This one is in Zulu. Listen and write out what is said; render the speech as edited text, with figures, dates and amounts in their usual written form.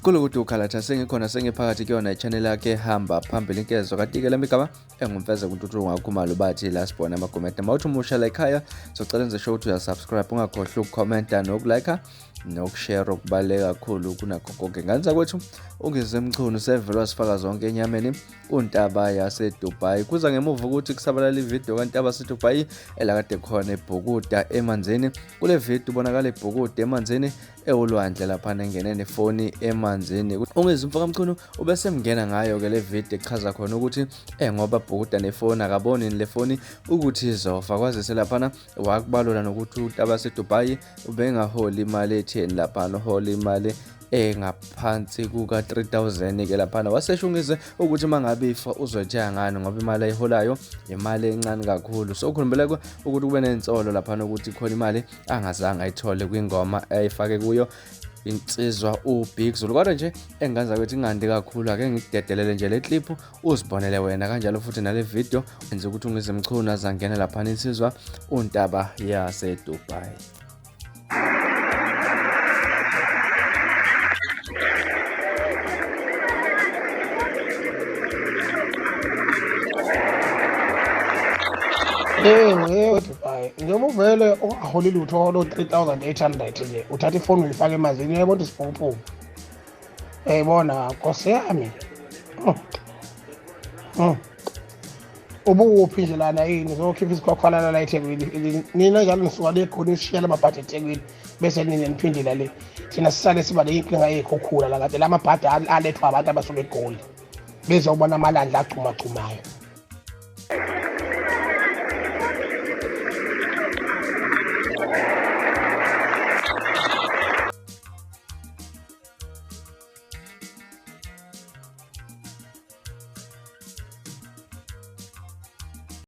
Kulukuthi ukhalatha sengikhona sengiphakathi kuyona i-channel yakhe hamba phambili inkezo kanti-ke lami igama engumfeze kuNtuthuko ngakhumalo bathi la sibona amagomede. Mawuthi umusha la ekhaya socela enze sure ukuthi uyasubscribe, ungakhohlwa ukukhomenta nokulike nokushare, okubaluleke kakhulu kunakho konke. Ngane zakwethu uNgizwe Mchunu sevele wasifaka zonke enyameni kuNtaba yaseDubai. Kuza ngemuva ukuthi kusabalala ividiyo kaNtaba yaseDubai elakade khona ebhukuda emanzini. Kule vidiyo ubonakala ebhukuda emanzini ewulwandle laphana engene nefoni emanzini. UNgizwe mfokaMchunu ubesemngena ngayo-ke le vidiyo echaza khona ukuthi ngoba bhukuda nefoni akaboni le foni ukuthi izofa. Kwazise laphana wakubalula nokuthi uNtaba yaseDubai ubengaholi imali etheni laphana, uhola imali engaphansi kuka-3000 ke laphana. Wasesho uNgizwe ukuthi uma ngabe ifa uzoyithenga ngani ngoba imali ayiholayo imali encane kakhulu. So khulumbeleko ukuthi kube nensolo laphana ukuthi khona imali angazange ayithole kwingoma ayifake kuyo insizwa uBig Zulu. Kodwa nje engenza ukuthi ingandi kakhulu, ake ngikudedelele nje le clip uzibonele wena, kanjalo futhi nale video enze ukuthi uNgizwe Mchunu azangena laphana insizwa uNtaba yaseDubai. Hey, Dubai, njengoba uvele ungaholi lutho lo 3800 nje, uthatha ifoni uyifake emanzini, uyayibona isiphukuphuku. Uyayibona Nkosi yami. Ubukuphi nje lana yini uzokhipha isikhwakhwalala la eThekwini? Nina njalo nisuka le khona isishiyela amabhadi eThekwini bese nina niphindela le. Thina sisale siba neyinkinga yey'khukhula la kade la mabhadi alethwa abantu abasuka eGoli bezobona amalandla agcumagcumayo.